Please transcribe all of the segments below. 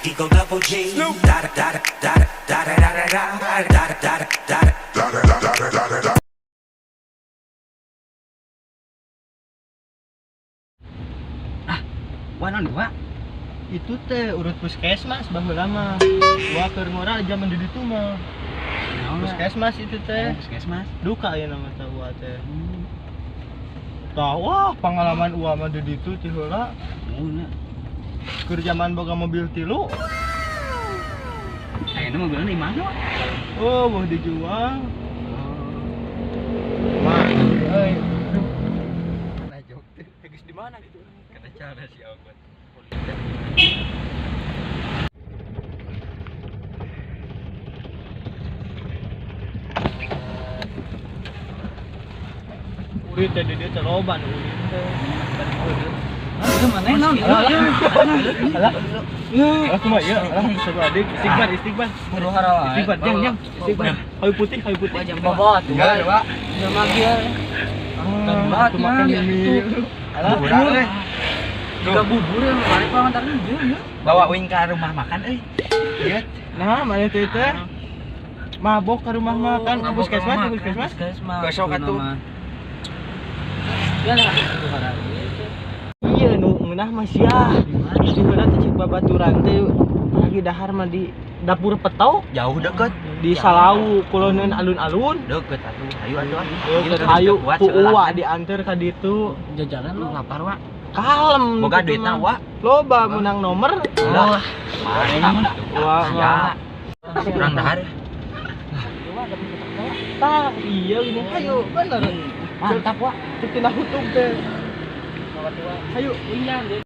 Eagle double G. Da da da da da da da da da da da da da da. Wah, naon wa? Itu teh urut puskesmas baheula mah. Wah, keur ngora zaman di ditu mah. Puskesmas itu teh. Oh, puskesmas. Duka aya nama teh uwa teh. Tah, wah pengalaman uwa mah di ditu ti heula. Mun. Keur zaman boga mobil tilu. Ayeuna mobilna di mana, Wak? Oh, mau dijual. Mah, euy. Nah, jok teh. Geus di mana gitu? Kata cara si Ogot. Urit teh di dieu teh loba nu urit teh. Itu mana naon? Alah. Alah kumaha ieu? Alah adik istighfar istighfar. Huru hara wae. Istighfar jang jang istighfar. Kayu putih kayu putih. Bobot. Enggak, Wak. Sama kieu. Ah, tuh makan ini. Alah, Bubur euy. Juga bubur yang balik paman tadi ya. Bawa wing ke rumah makan euy. Ieu. Nah, mana teh teh? Mabok ke rumah makan, ke puskesmas, ke puskesmas. Besok atuh. Ya lah, huru hara. Iya, nu ngeunah mah sia. Di heula teh cik babaturan teh lagi dahar mah di dapur petok Jauh deket. di Salawu kuloneun alun-alun. Deket atuh. Ayo atuh. Ayo ku uwa diantar ka ditu. Jajanan lu lapar, Wak. Kalem. Boga gitu duitna, mah. Wak. Loba menang nomor. Lah. Mantap. Wah, Ya. Kurang dahar. Tah, iya gini. Ayo, bener. Mantap, Wak. Cek tina hutung teh. Ayo, unyang deh.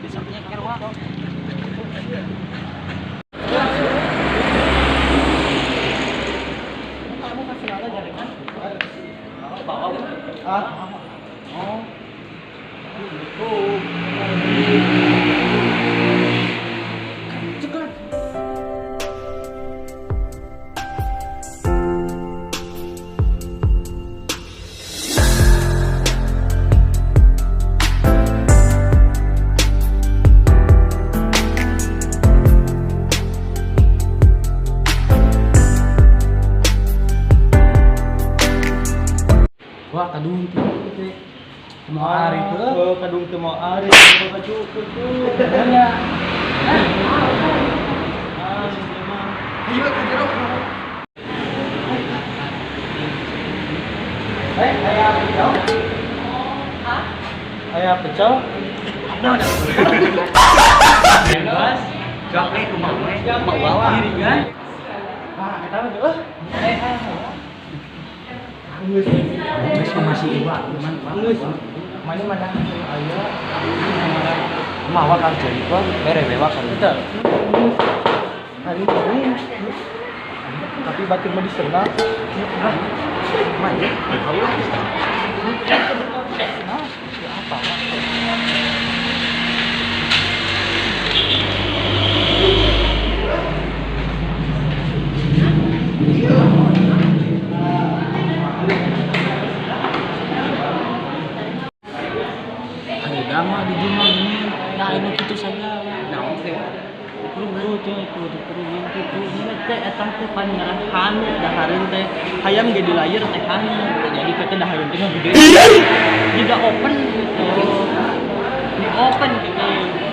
Besoknya ker, Wak. Kamu kasih lala jaringan. Ah. Oh. Wah, kadung tuh teh. Mau ari tuh. Oh, kadung teu mau ari, boga cukup tuh. Ya. Ah, ieu mah. Ayo ke jero. Eh, aya pecel? Hah? Aya pecel? Bebas. Jok nih rumah gue. Mau bawa. Giringan. Ah, eta mah eueuh. Eh, geus. Geus masih iwa, cuman Geus. Mana mana aya. Mawa kang jadi kok bere bewa kan. Betul. Hari ini. Tapi batur mah disenang. Manja. Ayo. Apa? Ayo mah di rumah ini. Nah, ini gitu saja. Naon teh? Perlu teh perlu gitu. Ini teh eta teh pangaran hanu dahareun teh. Hayam ge dilayeur teh hanu. Jadi kata dahareun teh mah gede. Juga open gitu. Di open gitu.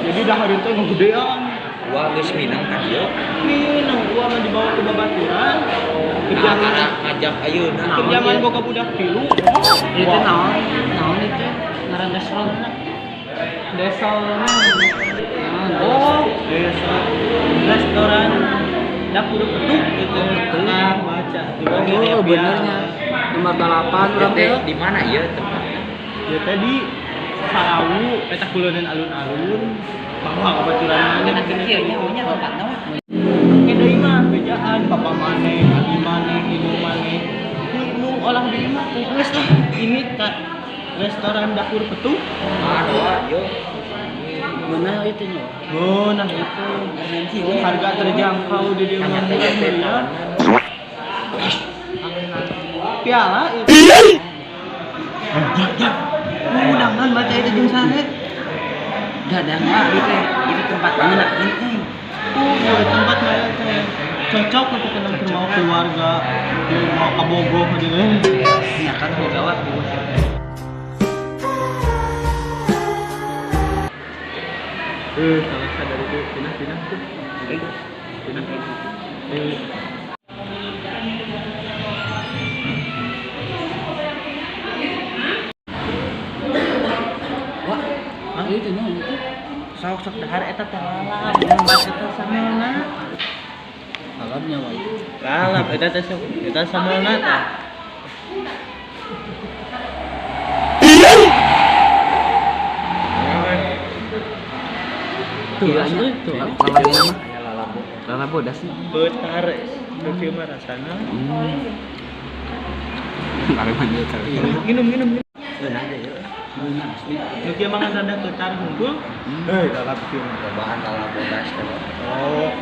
Jadi dahareun teh ngegedean. Wah, geus minang ka dieu. Minang gua mah dibawa ke babaturan. Nah, karena ngajak ayeuna. Kerjaman boga budak tilu. Itu naon? Naon itu? Ngaran restoran. Desa. Oh, desa. Restoran dapur petuk gitu. Nah, baca. Oh, benernya. Nomor 8 urang teh. Di mana ieu tempatnya? Ya tadi Salawu, eta kulonan alun-alun. Bawa kabaturan mana? Enak kieu nya nya tempatna mah. Ke deui mah bejaan papa maneh, abi maneh, ibu maneh. Nu olah deui mah teh geus lah. Ini ka restoran dapur petuk. Ah, doa, yo. Mana itu nya? Ngeunah itu. Harga terjangkau di dieu mah ya. Piala itu. Undangan baca itu jeung sahe. Dadang mah ieu teh, itu tempat ngeunaheun euy. Oh, tempat mah teh. Cocok untuk kenal ke mau keluarga, mau ka Bogoh gitu. Nya kan boga waktu. Kalau sadar itu pindah tuh. Pindah. Wah, itu nya itu. Sok-sok dahar eta teh lalap, eta samelna. Lalapnya wae. Lalap eta teh sok, eta samelna tah. Tuh, asli tuh. Lalap bodas sih. Betar, kieu mah rasana. Kare manjil kare. Minum. Ngeunah deh yeuh. Ngeunah asli. Nu kieu mangan rada ketar hungkul. Heuy, lalap kieu mah. Cobaan lalap bodas teh. Oh.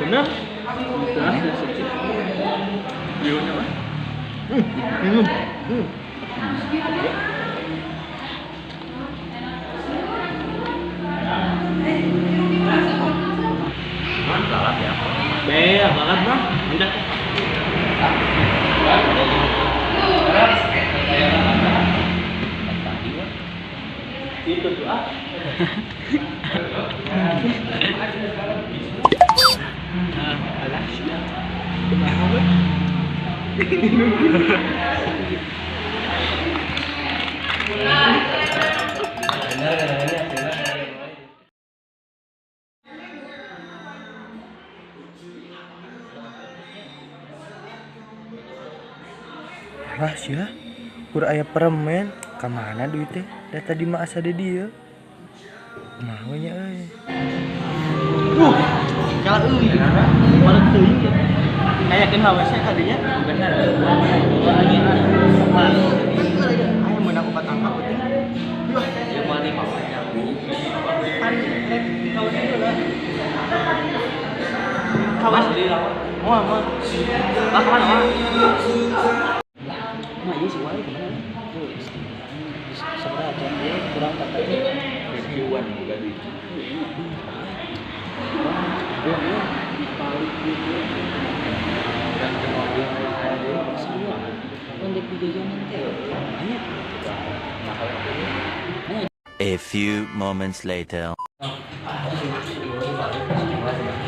Bener? Asli sih. Liunya mah. Minum. Lalap ya. Be, lalap mah. Udah. Itu tuh ah. Alah, sia. Kumaha we? Alah sia, kur aya permen, ka mana duit teh? Da tadi mah asa di dieu. Kumaha nya euy. Kalau euy, malah teuing ya. Kayakeun HWC kadinya. Bener. Aya meunang obat tangkap penting. Wah, ieu mah di mawanya. Pan rek HWC heula. HWC moal moal. Lah kemana mah? Mah ieu si wae kemana? Tuh, sabaraha jam ieu kurang kata teh. Reviewan boga duit. Wah, balik gitu. Dan ke mobil semua. Pendek di jajanan teh. Banyak. A few moments later.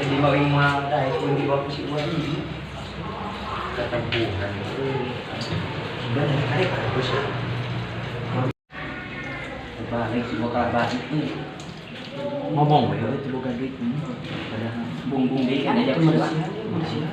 Jadi mau imah dah pun di waktu si uang ini. Ketempuhan. Gimana tarik bos. Balik semua kalah balik nih. Ngomong we itu boga duit. Padahal bung-bung deui kan aja. Manusia.